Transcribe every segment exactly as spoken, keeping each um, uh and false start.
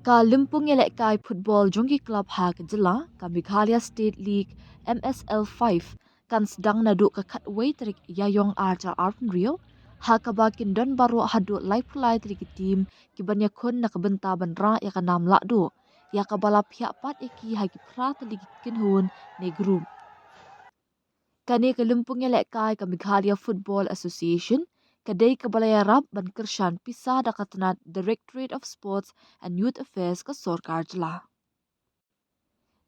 Ka lympung ïalehkai football jong ki club ha ka jylla, ka Meghalaya State League, M S L five, kan sdang naduh ka khatwei tarik Ïaiong arhajar arphew, ha kaba kin don baroh haduh laiphew lai tylli ki team kiban ïakhun na ka bynta ban rah ïa ka nam lahduh, ïa kaba la phiah pat ïa ki ha ki phra tylli ki kynhun ne group. Kane ka lympung ïalehkai ka Meghalaya Football Association ka dei kaba la ïarap ban kyrshan pisa da ka tnat Directorate of Sports and Youth Affairs ka sorkar jylla.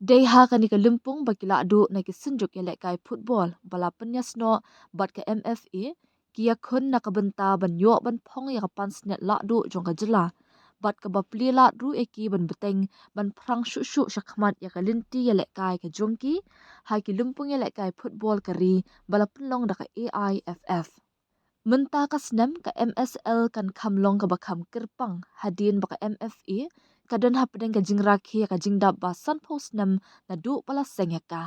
Dei ha kane ka lympung ba ki lahduh na ki synjuk ïalehkai football ba la pynïasnoh bad ka M F A ki ïakhun na ka bynta ban ïoh ban phong ïa ka pansngiat lahduh jong ka jylla, bad kaba plie lad ruh ïa ki ban bteng ban phrang shuh shuh shakhmat ïa ka lynti ïalehkai ka jong ki ha ki lympung ïalehkai football ka ri ba la pynlong da ka A I F F. Mynta ka snem ka M S L kan kham long kaba kham kyrpang hadien ba ka M F A ka don hapdeng ka jingrakhe ïa ka jingdap ba sanphew snem naduh ba la seng ïa ka.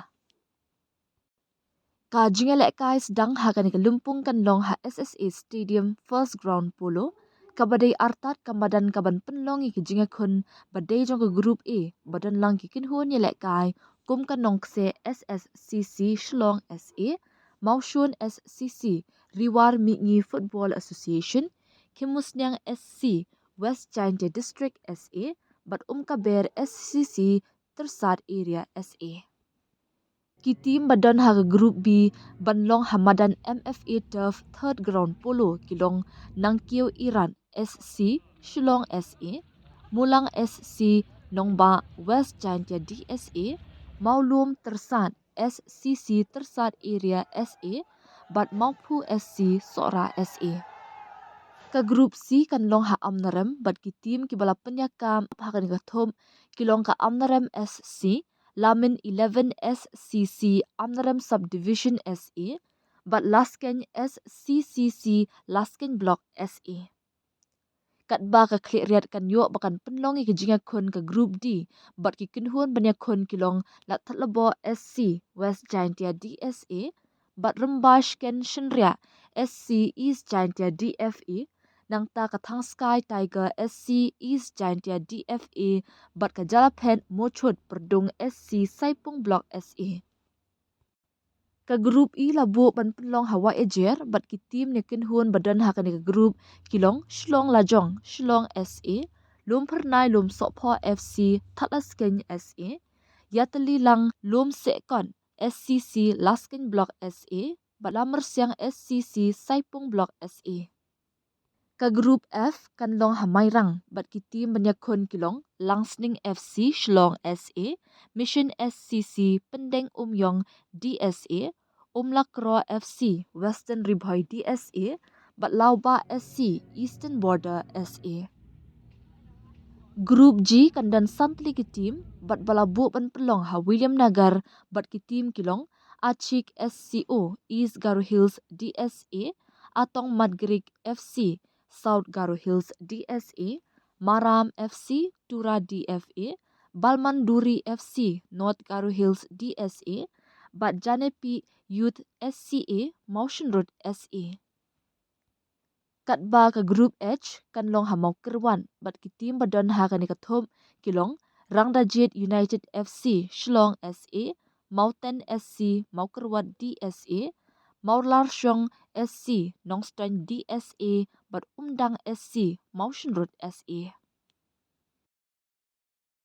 Ka jingïalehkai sdang ha kane ka lympung kan long ha S S A Stadium, First Ground Polo, kaba dei artat ka madan kaban pynlong ïa ki jingïakhun ba dei jong ka Group A ba don lang ki kynhun ïalehkai kum ka Nongkseh S S C C Shillong S A, Mawshun S C C Ri War Mihngi Football Association, Khimusniang S C West Jaintia District S A bad Umkaber S C C Tyrsad Area S A. Ki team ba don ha ka Group B ban long ha madan M F A Turf, Third Ground Polo ki long Nangkiew Irat S C Shillong S A, Mulang S C Nongbah West Jaintia D S A, Mawlum Tyrsad S C C Tyrsad Area S A bad Mawphu S C Sohra S A. Ka Group C kan long ha Amlarem bad ki team kiba la pynïakam ha kane ka thup ki long ka Amlarem S C, Lamin eleven S C C Amlarem Subdivision S A bad Laskeiñ S C C C Laskeiñ Block S A. Katba ka khlieh riat kan ïoh ba kan pynlong ïa ki jingïakhun ka Group D bad ki kynhun ban ïakhun ki long Lathadlaboh S C West Jaintia D S A bad Rymbai Shken Shynriah S C East Jaintia D F A, nangta ka Thangskai Tiger S C East Jaintia D F A bad ka Jalaphet Mawchut Pyrdung S C Saipung Block S A. Ka Group E la buh ban pynlong ha Wahïajer bad ki team ne kynhun ba don ha kane ka group ki long Shillong Lajong Shillong S A, Lumphyrnai Lumsohphoh F C Thadlaskeiñ S A, Ïatylli Lang Lumsehkot S C C Laskeiñ Block S A bad Lamyrsiang S C C Saipung Block S A. Ka Group F kan long ha Mairang bad ki team ban ïakhun ki long Langsning F C Shillong S A, Mission S C C Pyndeng Umïong D S A, Umlakro F C Western Ri Bhoi D S A bad Lawbah S C Eastern Border S A. Group G kan don san tylli ki team bad ba la buh ban pynlong ha Williamnagar bad ki team ki long Achik S C O East Garo Hills D S A, Atong Matgrik F C South Garo Hills D S A, Maram F C Tura D F A, Balmanduri F C North Garo Hills D S A bad Janepi Youth S C A Mawshynrut S A. Katba ka Group H kan long ha Mawkyrwat bad ki team ba don ha kane ka thup ki long Rangdajied United F C Shillong S A, Mawten S C Mawkyrwat D S A, Mawlarshong S C Nongstoiñ D S A bad Umdang S C Mawshynrut S A.